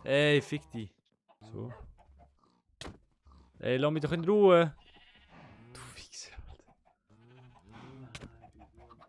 Ey, fick dich. So. Ey, lass mich doch in Ruhe. Du Wichser, Alter.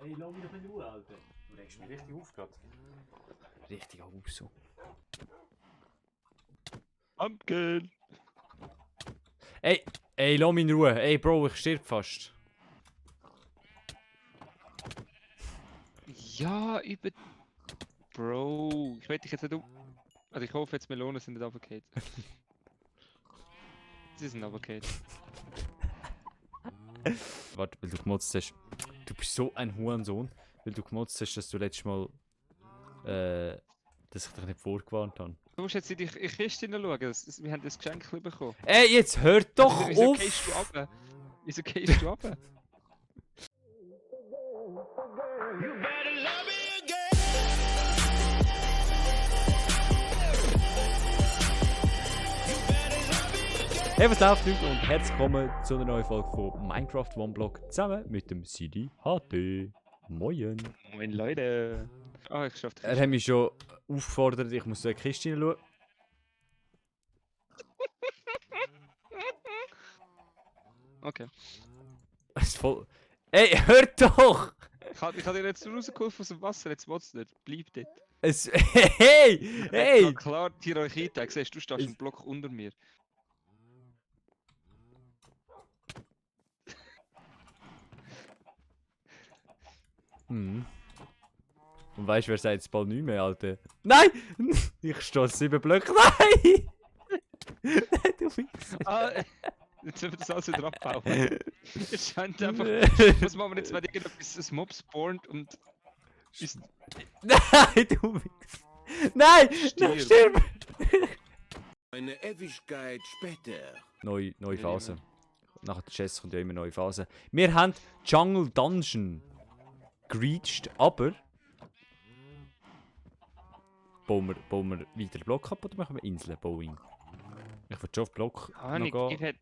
Ey, lass mich doch in Ruhe, Alter. Du regst mich richtig auf gerade. Richtig auf so. Pumpkin! Ey, lass mich in Ruhe. Ey, Bro, ich stirb fast. Ja, über... Bro, ich weiß dich jetzt nicht um... Also ich hoffe jetzt Melonen sind nicht runtergefallen. Sie sind runtergefallen. Warte, weil du gemotzt hast. Du bist so ein Hurensohn, weil du gemotzt hast, dass du letztes Mal... dass ich dich nicht vorgewarnt habe. Du musst jetzt in die Kiste hineinschauen, wir haben das Geschenk bekommen. Ey, jetzt hör doch Wieso auf! gehst du runter? Wieso gehst du runter? Hey, was läuft, Leute? Und herzlich willkommen zu einer neuen Folge von Minecraft One Block zusammen mit dem CD HD. Moin! Moin Leute! Ah, ich schaff die Er hat mich schon aufgefordert, ich muss so eine Kiste hineinschauen. Okay. Es ist voll... Ey, hör doch! Ich habe dir jetzt rausgeholfen aus dem Wasser, jetzt willst du nicht. Bleib dort. Es... Hey! Ja, Hey! klar, die Hierarchie, siehst du, stehst im Block unter mir. Hm. Und weißt du, wer sagt jetzt bald nicht mehr, Alter? Nein! Ich stehe 7 Blöcke. Nein! Nein, du Wichser. Ah, jetzt müssen wir das alles wieder abbauen. Es scheint einfach... Was machen wir jetzt, wenn irgendetwas Mob spawnt und... Ist... Nein, du Wichser. Nein! Nein, stirb! Eine Ewigkeit später. Neue Phase. Nach der Chess kommt ja immer neue Phase. Wir haben Jungle Dungeon gereached, aber... Bauen wir weiter Block ab oder machen wir Inseln? Bowing. Ich würde schon auf Block Ah, noch ich gehen.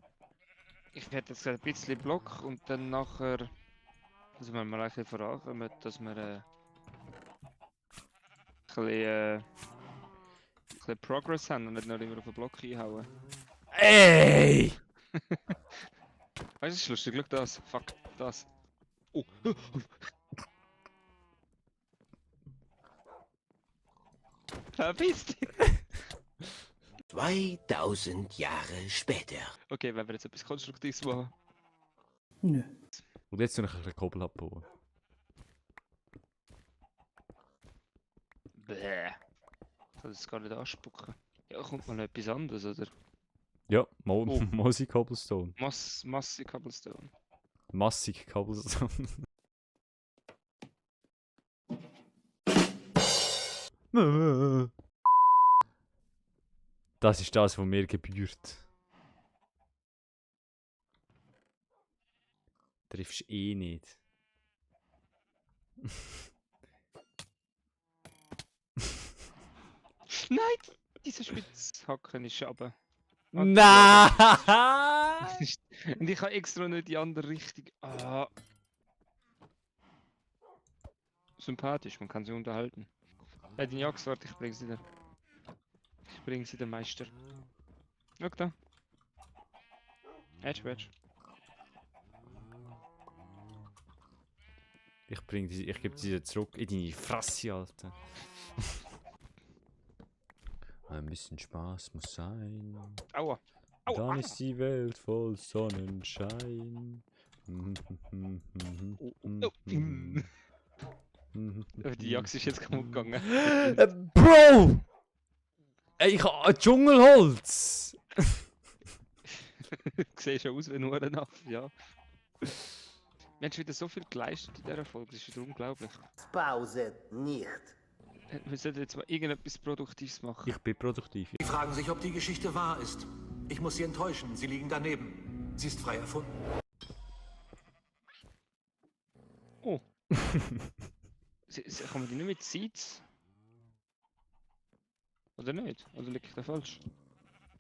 hätte jetzt ein bisschen Block und dann nachher... Also wenn wir eigentlich vorankommen, dass wir... ein bisschen Progress haben und nicht nur immer auf den Block einhauen. Ey! Weißt du, das ist lustig, schau das. Fuck, das. Oh. Verpiss dich! 2000 Jahre später. Okay, wenn wir jetzt etwas Konstruktives machen. Und jetzt noch ein bisschen Kobbel abbauen. Bäh. Ich kann das gar nicht anspucken. Ja, kommt mal noch etwas anderes, oder? Ja, Oh. Mossy Cobblestone. Massig Cobblestone. Massig Cobblestone. Das ist das, was mir gebührt. Triffst eh nicht. Nein! Dieser Spitzhacken ist aber. Nein! Und ich habe extra nicht die andere Richtung. Ah. Sympathisch, man kann sie unterhalten. Hey, deine Axt, warte, ich bring sie dir. Ich bring sie dem Meister. Schau da. Edge. Ich gebe sie zurück in deine Fresse, Alter. Ein bisschen Spaß muss sein. Aua! Aua! Dann ist die Welt voll Sonnenschein. Die Axt ist jetzt kaputt gegangen. Bro! Ey, ich habe ein Dschungelholz! Sieht schon aus wie nur ein Affe, ja. Wir haben schon wieder so viel geleistet in dieser Folge, das ist wieder unglaublich. Pause nicht. Wir sollten jetzt mal irgendetwas Produktives machen. Ich bin produktiv. Sie fragen sich, ob die Geschichte wahr ist. Ich muss Sie enttäuschen, Sie liegen daneben. Sie ist frei erfunden. Oh. Kann man die nicht mit Seeds? Oder nicht? Oder liege ich da falsch?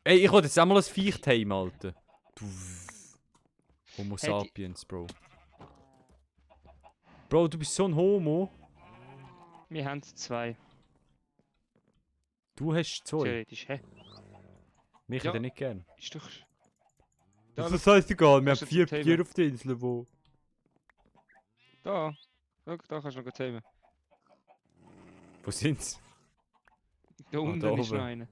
Ey, ich wollte jetzt auch mal ein Viech heim, Alter. Du Homo Hey, die- sapiens, Bro. Bro, du bist so ein Homo. Wir haben zwei. Du hast 2. Theoretisch, hä? Mich Ja. hätte nicht gern. Ist doch... Das ist scheißegal, wir Kannst haben du 4 zum Tiere Thema? auf der Insel, wo... Da. Schau, da kannst du noch zählen. Wo sind's? Da unten da ist noch oben. einer.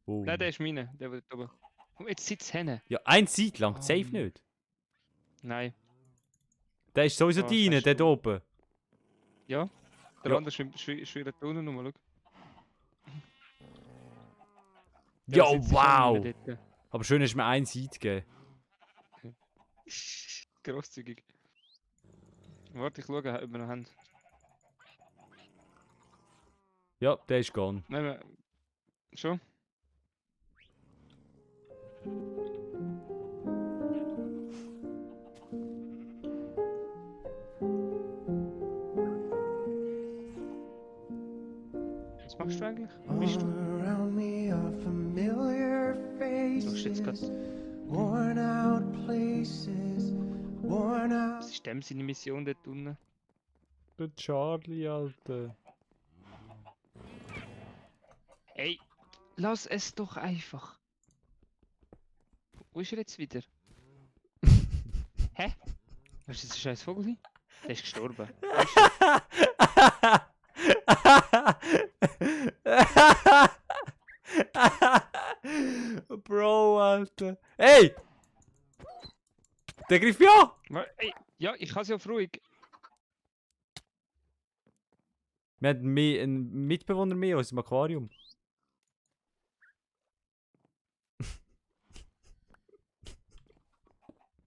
Oh. Nein, der ist meine. Der wird oben. Komm, jetzt sitzt hinten. Ja, ein Zeit lang, safe nicht. Nein. Der ist sowieso Ah, deine, scheiße. der da oben. Ja. Der Ja. andere schwirrt da unten nochmal, schau. Ja, Der sitzt schon wow! immer dort. Aber schön, hast du mir ein Seed gegeben. Grosszügig. Warte, ich schaue, ob wir noch haben. Ja, der ist gone. Nein, wir... Schon? Was machst du eigentlich? Bist du? Around me are familiar Du hast jetzt faces, gerade... worn out places, worn out. Was ist dem seine Mission dort unten? Der Charlie, Alter. Ey, lass es doch einfach. Wo ist er jetzt wieder? Hä? Was ist das ein scheiß Vogel? Der ist gestorben. Bro, Alter. Hey! Der greift mich an! Ey, ja, ich kann es ja auf ruhig. Wir haben einen Mitbewohner mehr aus dem Aquarium.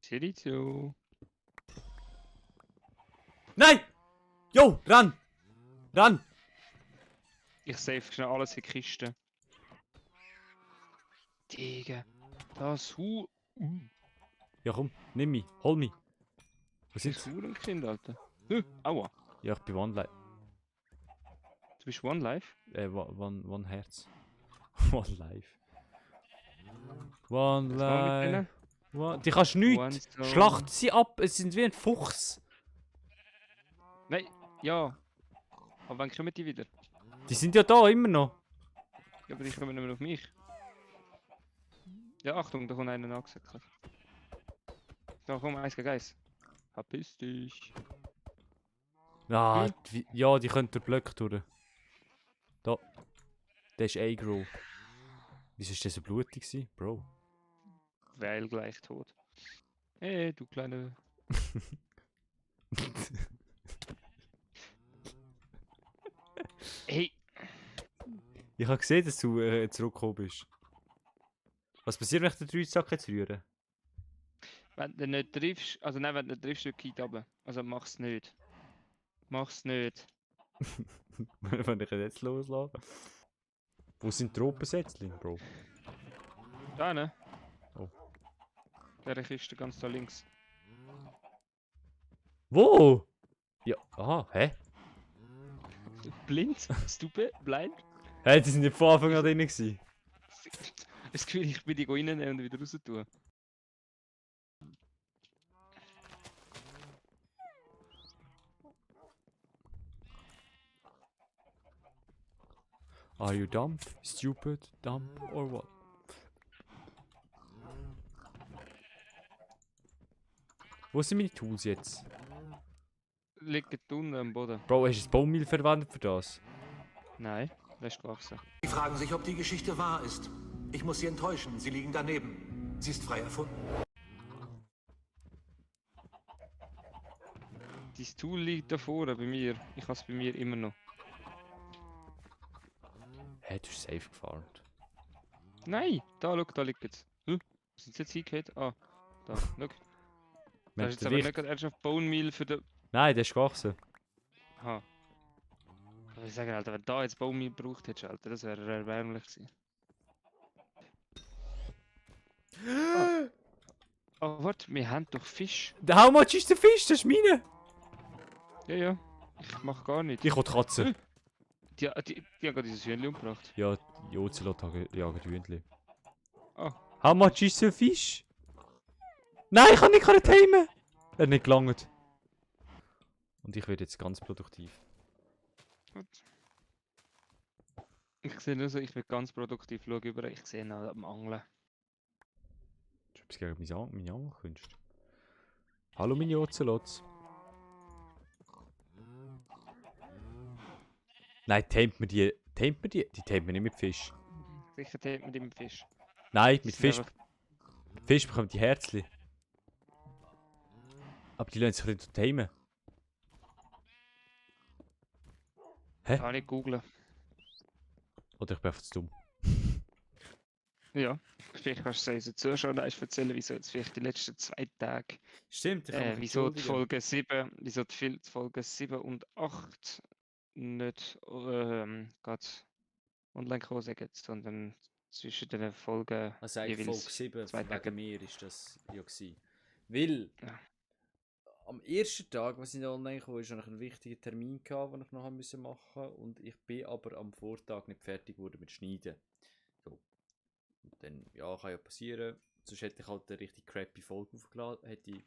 Chirizo. Nein! Jo, ran! Ran! Ich save schnell alles in die Kiste. Digga. Das Ja komm, nimm mich, hol mich. Wo Das sind's? Hurenkind, Alter. Aua. Ja, ich bin One Du bist One Life? One Herz. One Life. One Was machen wir mit Life. denen? Die kannst du One nicht. Soul. Schlacht sie ab, es sind wie ein Fuchs. Nein, ja. Aber wann kommen die wieder? Die sind ja da immer noch. Ja, aber die kommen nicht mehr auf mich. Ja, Achtung, da kommt einer angesäckelt. Da komm, 1 gegen 1. Verpiss dich. Ja, Hm? ja, die können durch Blöcke durch. Da. Der ist aggro. Wieso ist der so blutig gewesen? Bro. Weil gleich tot. Hey, du kleine... Hey, Ich habe gesehen, dass du zurückgekommen bist. Was passiert, wenn ich den 3 Sack jetzt rühre? wenn du nicht triffst... Also nein, wenn du nicht triffst, du geht runter. Also mach's nicht. Mach's nicht. Wenn ich ihn jetzt loslasse. Wo sind die Tropensätzchen, Bro? Da, ne? Oh. Der Kiste ganz da links. Wo? Ja, aha, hä? Blind? Stupid? Blind? Hä, die sind nicht von Anfang an drin gewesen. Das Gefühl, ich bin die reinnehmen und wieder raus tun. Are you dumb, stupid, dumb or what? Wo sind meine Tools jetzt? Liegt unten am Boden. Bro, hast du das Baummehl verwendet für das? Nein, das ist gewachsen. Sie fragen sich, ob die Geschichte wahr ist. Ich muss Sie enttäuschen. Sie liegen daneben. Sie ist frei erfunden. Dein Tool liegt da vorne bei mir. Ich habe es bei mir immer noch. Hä, du hast safe gefarmt. Nein! Da, schau, da liegt es. Sind sie jetzt hingehört? Ah, da, schau. Da Merkst ist du jetzt aber Licht? nicht gerade erst auf Bone Meal für den... Nein, der ist gewachsen. Aha. Aber ich sage, Alter, wenn da jetzt Bone Meal gebraucht hättest, Alter, das wäre erbärmlich gewesen. Oh, warte, wir haben doch Fisch. How much ist der Fisch? Das ist meine. Ja, ja. Ich mach gar nicht. Ich will die Katze. Die haben gerade dieses Hühnchen umgebracht. Ja, die Ocelot jagen die Hündchen. Ah. How much ist der Fisch? Nein, ich kann nicht timen. Er hat nicht gelangt. Und ich werde jetzt ganz produktiv. Gut. Ich sehe nur so, ich bin ganz produktiv. Schau über, ich sehe noch am Angeln. Du bist gegen meine Angelkünste. Hallo meine Ozelots. Nein, tamet mir die. Tamet mir die? Die tamet mir nicht mit Fisch. Sicher tät mit dem Fisch. Nein, Das mit sind Fisch. einfach- Fisch bekommen die Herzli. Aber die lassen sich nicht tamen. Kann ich googlen. Oder ich bin einfach zu dumm. Ja. Vielleicht kannst du unseren Zuschauern erzählen, wieso jetzt vielleicht die letzten 2 Tage, Stimmt, wieso die Folge 7, wieso die Folge 7 und 8 nicht gerade online gekommen sind, sondern zwischen den Folgen Also eigentlich jeweils Folge 7 2 Tage. wegen mir ist das ja gewesen. Weil Ja. am ersten Tag, als ich online kam, hatte ich einen wichtigen Termin, gehabt, den ich noch machen musste. Und ich bin aber am Vortag nicht fertig geworden mit Schneiden. So. Und dann, ja, kann ja passieren. Sonst hätte ich halt eine richtig crappy Folge aufgeladen. Hätte ich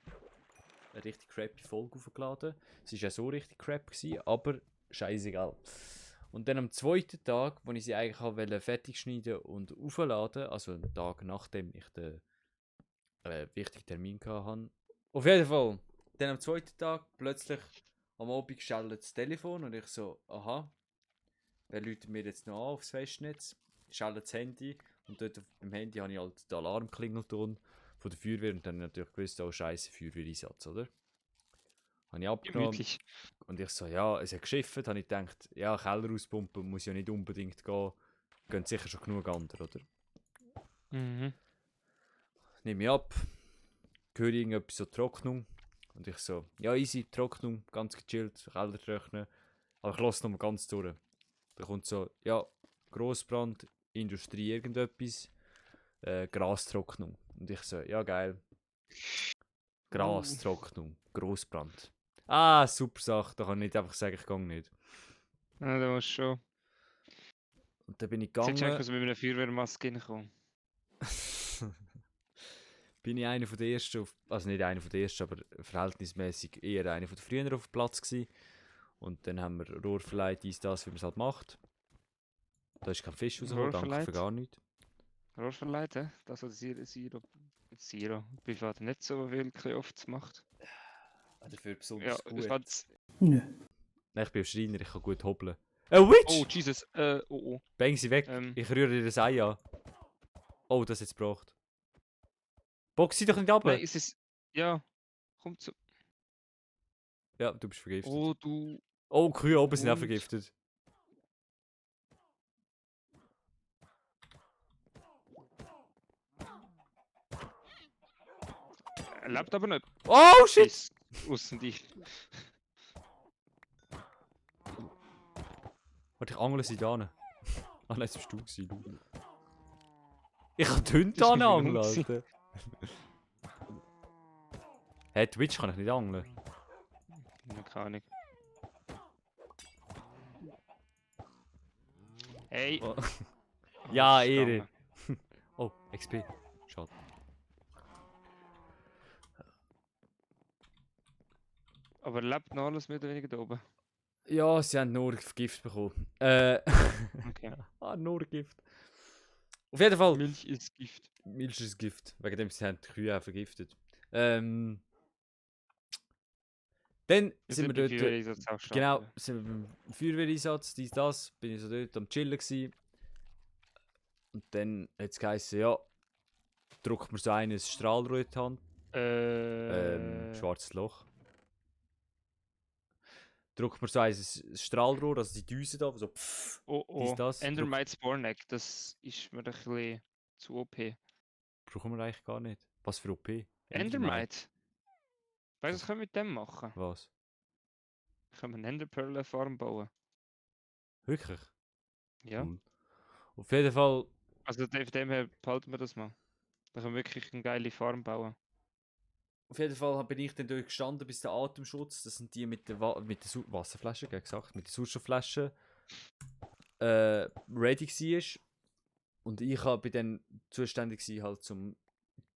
eine richtig crappy Folge aufgeladen. Es war ja so richtig crap gewesen, aber scheißegal. Und dann am zweiten Tag, wo ich sie eigentlich wollte fertig schneiden und aufladen, also einen Tag nachdem ich den wichtigen Termin hatte. Auf jeden Fall, dann am zweiten Tag plötzlich am Abend schaltet das Telefon und ich so, aha, wer läutet mir jetzt noch an aufs Festnetz? Schaltet das Handy und dort auf dem Handy habe ich halt den Alarmklingelton von der Feuerwehr und dann natürlich gewusst, oh scheiße, Feuerwehreinsatz, oder? Habe ich abgenommen. Gemütlich. Und ich so, ja, es hat geschifft, habe ich gedacht, ja, Keller auspumpen muss ja nicht unbedingt gehen. Gehen sicher schon genug andere, oder? Mhm. Nehme ich ab, höre irgendetwas so Trocknung. Und ich so, ja, easy, Trocknung, ganz gechillt, Keller trocknen. Aber ich lasse nochmal ganz durch. Da kommt so, ja, Grossbrand, Industrie, irgendetwas, Grastrocknung. Und ich so, ja, geil. Grastrocknung, Grossbrand. Ah, super Sache, da kann ich nicht einfach sagen, ich gehe nicht. Ja, da musst du schon. Und dann bin ich Jetzt hättest du gegangen. einfach mit einer Feuerwehrmaske reinkommen. Bin ich einer von der ersten, also nicht einer von der ersten, aber verhältnismäßig eher einer von der früheren auf dem Platz gewesen. Und dann haben wir Rohrverleiht, das, wie man es halt macht. Da ist kein Fisch rausgekommen, danke für Rohrverleiht? gar nichts. Rohrverleiht, das was Zero privat nicht so wirklich oft macht. Dafür Ja, besonders ich gut. fand's. Nein, ich bin ein Schreiner, ich kann gut hoppeln. Witch! Oh, Jesus, oh. Bang sie weg, ich rühre dir das Ei an. Oh, das hat es gebraucht. Box sie doch nicht ab! Nein, es ist. Ja, kommt zu. Ja, du bist vergiftet. Oh, du. Oh, die Kühe oben sind auch Hund. vergiftet. Er lebt aber nicht. Oh, shit! Bis aussen dich. Warte, ich angle sie da hin. Ah, nein, das bist du gewesen, du. Ich kann die Hunde Das ist da mein angeln, Hund Alter. Hey, Twitch kann ich nicht angeln. Ja, keine Ahnung. Hey. Oh. Oh, Ja, das ist Ehre. gegangen. Oh, XP. Schade. Aber lebt noch alles mehr oder weniger da oben? Ja, sie haben nur Gift bekommen. Okay. Nur Gift. Auf jeden Fall. Milch ist Gift. Milch ist Gift. Wegen dem sie haben die Kühe auch vergiftet. Dann sind wir dort. Genau, sind wir beim Feuerwehreinsatz, das. Bin ich so dort am Chillen gewesen. Und dann hat es geheißen, ja, drückt mir so ein Strahlrohr in die Hand. Schwarzes Loch. Drückt mir so ein Strahlrohr, also die Düse da, so pfff. Oh, das. Endermite Sporneck, das ist mir ein bisschen zu OP. Brauchen wir eigentlich gar nicht. Was für OP? Endermite? Weißt du, was können wir mit dem machen? Was? Können wir eine Enderpearl Farm bauen? Wirklich? Ja. Cool. Auf jeden Fall. Also von dem her behalten wir das mal. Da können wir wirklich eine geile Farm bauen. Auf jeden Fall bin ich dann dort gestanden, bis der Atemschutz, das sind die mit der Wasserflaschen, gesagt, mit der Sauerstoffflasche, ready war. Und ich bin dann zuständig gewesen, halt zum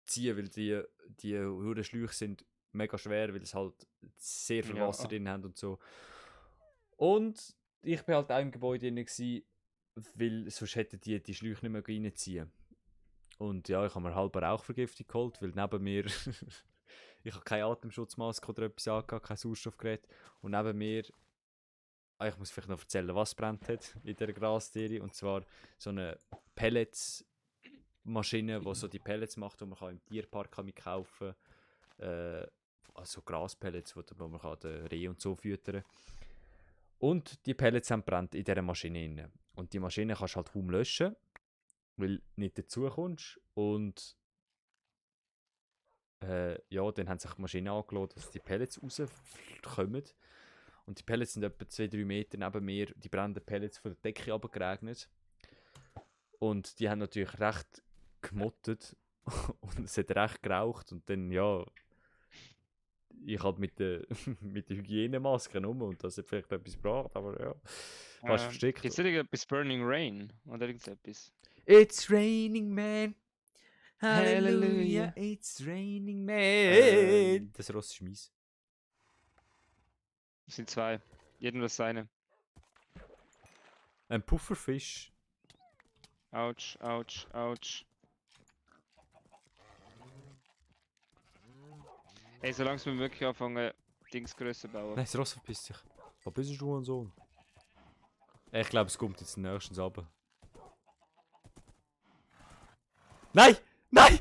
Ziehen, weil die hohen Schläuche sind mega schwer, weil es halt sehr viel Wasser drin haben und so. Und ich bin halt auch im Gebäude drin gewesen, weil sonst hätten die Schläuche nicht mehr reinziehen. Und ja, ich habe mir halbe Rauchvergiftung geholt, weil neben mir ich habe keine Atemschutzmaske oder etwas angehabt, kein Sauerstoffgerät. Und neben mir, ich muss vielleicht noch erzählen, was brennt hat in dieser Grastiere. Und zwar so eine Pelletsmaschine, die so die Pellets macht, die man im Tierpark kaufen kann. Also Graspellets, die man den Reh und so füttern kann. Und die Pellets haben brennt in dieser Maschine drin. Und die Maschine kannst du halt kaum löschen, weil du nicht dazu kommst. Und ja, dann haben sich die Maschine angelassen, dass die Pellets rauskommen. Und die Pellets sind etwa 2-3 Meter neben mir, die brennenden Pellets von der Decke runtergeregnet. Und die haben natürlich recht gemottet und es hat recht geraucht. Und dann, ja, ich halt mit der Hygienemaske rum und das hat vielleicht etwas gebracht, aber ja, fast versteckt. Gibt es irgendetwas Burning Rain oder irgendetwas? It's raining man. Hallelujah. It's raining man. Das Ross ist mies. Es sind 2. Jedem das seine. Ein Pufferfisch. Autsch, autsch, autsch. Hey, solange wir wirklich anfangen, Dings grösser bauen. Nein, das Ross verpisst sich. Was bist du, Sohn? Ich glaube, es kommt jetzt nächstens runter. Nein! Nein!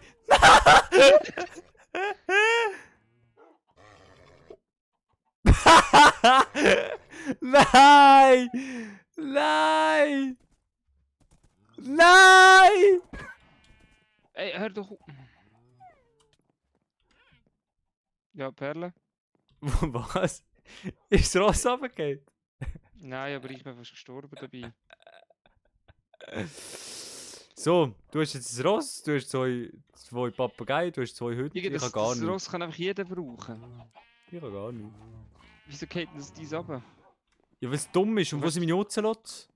Nein! Nein! Nein! Ey, hör doch auf. Ja, Perle? Was? Ist das Ross runtergefallen? Nein, aber ich bin fast gestorben dabei. So, du hast jetzt ein Ross, du hast zwei Papageien, du hast 2 Hütten. Ich Das, habe gar das nicht. Ross kann einfach jeder brauchen. Ich habe gar nicht. Wieso geht denn das dies runter? Ja, weil es dumm ist. Und wo Was? sind meine Ozelots?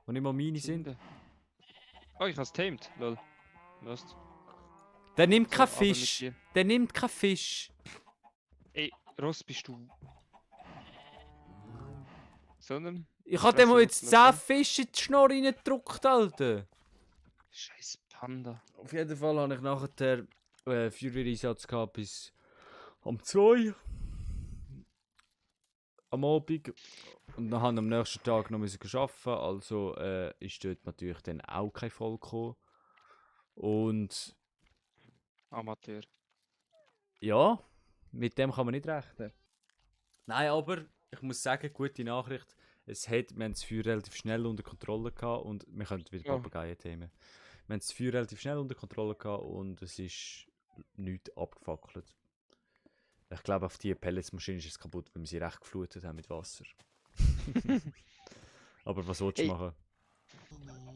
Die nicht mal meine sind. Oh, ich hab's tamed, lol. Lost. Der nimmt So, keinen aber mit Fisch. dir. Der nimmt keinen Fisch. Ey, Ross bist du. Sondern? Ich habe Fresse dem mal jetzt Ozelot, 10 Fische in die Schnorr reingedrückt, Alter. Scheiß Panda. Auf jeden Fall habe ich nachher Feuerwehreinsatz gehabt bis um 2 am Abend. Und dann haben am nächsten Tag noch arbeiten. Also ist dort natürlich dann auch kein Volk gekommen. Und Amateur. ja, mit dem kann man nicht rechnen. Nein, aber ich muss sagen, gute Nachricht. Wir haben das Feuer relativ schnell unter Kontrolle gehabt und wir können wieder Ja. Papageien-Themen. Wir haben das Feuer relativ schnell unter Kontrolle gehabt und es ist nichts abgefackelt. Ich glaube, auf die Pelletsmaschine ist es kaputt, weil wir sie recht geflutet haben mit Wasser. Aber was willst du Ey. machen?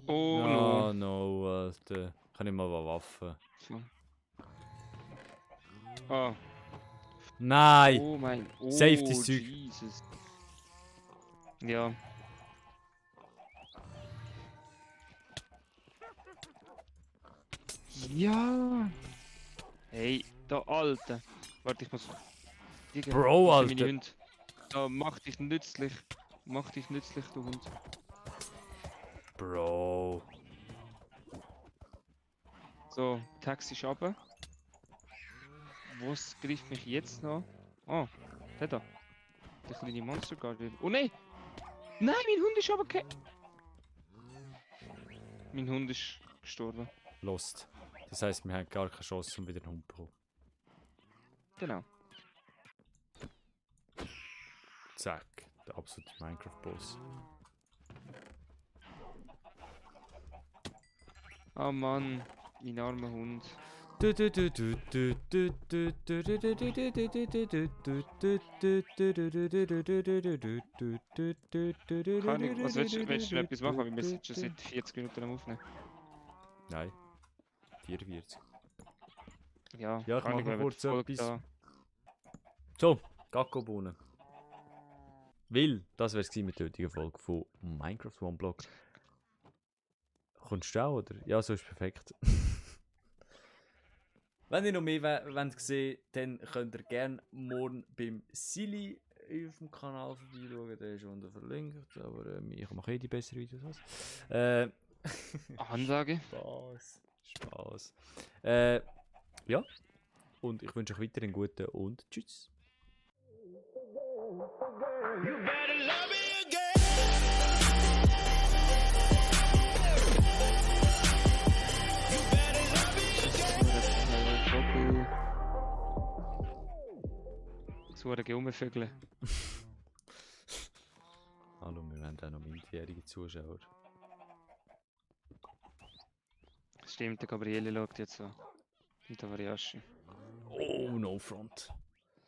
Oh No, no. no, Alter. Ich habe nicht mal eine Waffe. So. Oh. Nein! Oh mein. Oh, Safety-Zeug. Jesus. Ja. Ja. Hey, der Alte. Warte, ich muss. Digga, Bro, wo sind meine Alter. Hunde? Da, mach dich nützlich. Mach dich nützlich, du Hund. Bro. So, Taxi ist runter. Was greift mich jetzt noch? Oh, der da. Der kleine Monster Guardian. Oh nein! Nein, mein Hund ist aber kein. Mein Hund ist gestorben. Lost. Das heisst, wir haben gar keine Chance, um wieder einen Hund zu bekommen. Genau. Zack. Der absolute Minecraft-Boss. Oh Mann, mein armer Hund. Kann ich, was willst du noch etwas machen? Wir müssen schon seit 40 Minuten am Aufnehmen. Nein. 44. Ja, Ja, ich kann mache wenn wir kurz die Folge etwas. da- So, Gackobohnen. Weil, das wäre es mit der heutigen Folge von Minecraft One Block. Kommst du auch, oder? Ja, so ist perfekt. Wenn ihr noch mehr wollt sehen, dann könnt ihr gerne morgen beim Silly auf dem Kanal vorbeischauen, der ist unten verlinkt, aber ich mache die besseren Videos als. Ansage. Spaß. Ja. Und ich wünsche euch weiter einen guten und tschüss. So eine Geumvögel. Hallo, wir haben auch noch minderjährige Zuschauer. Stimmt, der Gabriele schaut jetzt so. Und der Variashi. Oh, no front.